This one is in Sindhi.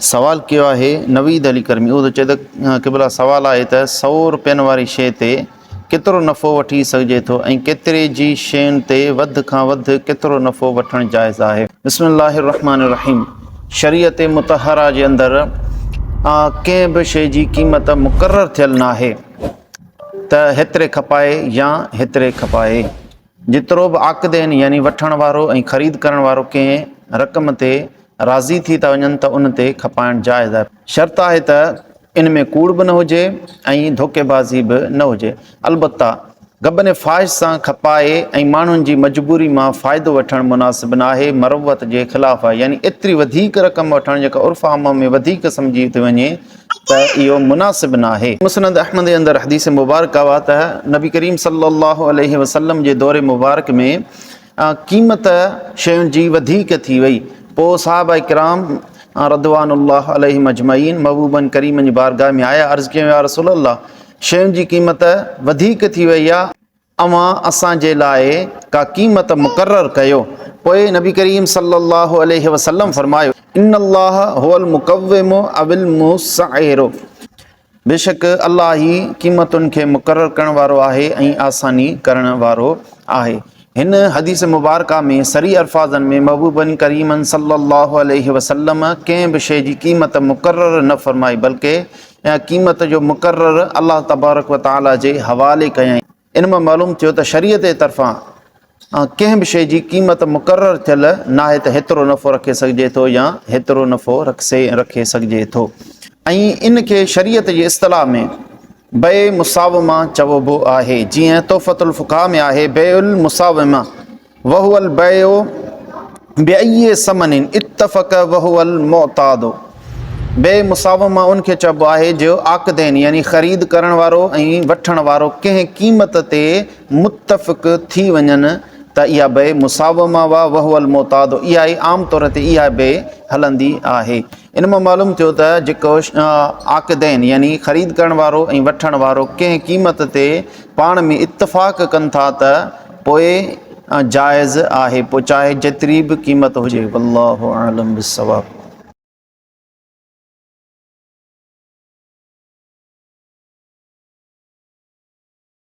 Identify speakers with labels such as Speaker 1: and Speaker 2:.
Speaker 1: سوال ڪيو آهي نويد علي ڪرمي اهو ٿو چئي ته قبلا سوال آهي ته سئو روپين واري شيء تي ڪيترو نفعو وٺي سگهجي ٿو ۽ ڪيتري جي شين تي وڌ کان وڌ ڪيترو نفعو وٺڻ جائز آهي. بسم الله الرحمٰن الرحيم شريعت مطهره جي اندر ڪنهن به شيء جي قيمت مقرر ٿيل ناهي ته هيتري کپائي يا هيتري کپائي. جيترو به عاقدين يعني وٺڻ وارو ۽ خريد ڪرڻ وارو ڪنهن رقم تي راضي ٿي ٿا وڃن ته ان تي کپائڻ جائز آهي. شرط آهي ته ان ۾ ڪوڙ به نه هجي ۽ ڌوڪيبازي به نه هجي. البته غبن فاحش سان کپائي ۽ ماڻهن جي مجبوري مان فائدو وٺڻ مناسب نه آهي، مروت جي خلاف آهي. يعني ايتري وڌيڪ رقم وٺڻ جيڪا عرف عام ۾ وڌيڪ سمجهي ٿي وڃي ته اهو مناسب ناهي. مسند احمد جي اندر حديث مبارڪ آهي ته نبي ڪريم صلي الله عليه وسلم جي دور مبارڪ ۾ قيمت شين جي وڌيڪ ٿي وئي پوء صحابه ڪرام رضوان الله عليهم اجمعين محبوبن ڪريمن جي بارگاهه ۾ آيا عرض ڪيائون يا رسول الله شين جي قيمت وڌيڪ ٿي وئي آهي اوهان اسان جي لاء ڪا قيمت مقرر ڪيو. پوء نبي ڪريم صلّي اللّٰه عليه وسلّم فرمايو، ان الله هو المقوم او المسعر بيشڪ الله ئي قيمتن کي مقرر ڪرڻ وارو آهي ۽ آساني ڪرڻ وارو آهي. هن حديث مبارڪه ۾ صريح الفاظن ۾ محبوبن ڪريمن صلّي اللّٰه عليه وسلّم ڪنهن به شيء جي قيمت مقرر نه فرمائي بلڪه يا قيمت جو مقرر الله تبارڪ و تعاليٰ جي حوالي ڪيائين. ان مان معلوم ٿيو ته شريعت جي طرفان ڪنهن به شيء جي قيمت مقرر ٿيل ناهي ته هيترو نفعو رکي سگهجي ٿو يا هيترو نفعو رکي سگهجي ٿو ۽ ان کي شريعت جي اصطلاح ۾ بيع مساومه چئبو آهي جيئن تحفة الفقهاء ۾ آهي بيع المساومه وهو البيع بأي ثمن اتفق وهو المعتاد بيع مساومه ان کي چئبو آهي جو عاقدين يعني خريد ڪرڻ وارو ۽ وٺڻ وارو ڪنهن قيمت تي متفق ٿي وڃن ته اها بيع مساومه وهو المعتاد اها ئي عام طور تي اها بيع هلندي آهي ان مان معلوم ٿيو ته جيڪو عاقدين يعني خريد ڪرڻ وارو ۽ وٺڻ وارو ڪنهن قيمت تي پاڻ ۾ اتفاق ڪن ٿا ته پوء جائز آهي پوء چاهي جيتري به قيمت هجي والله اعلم بالصواب.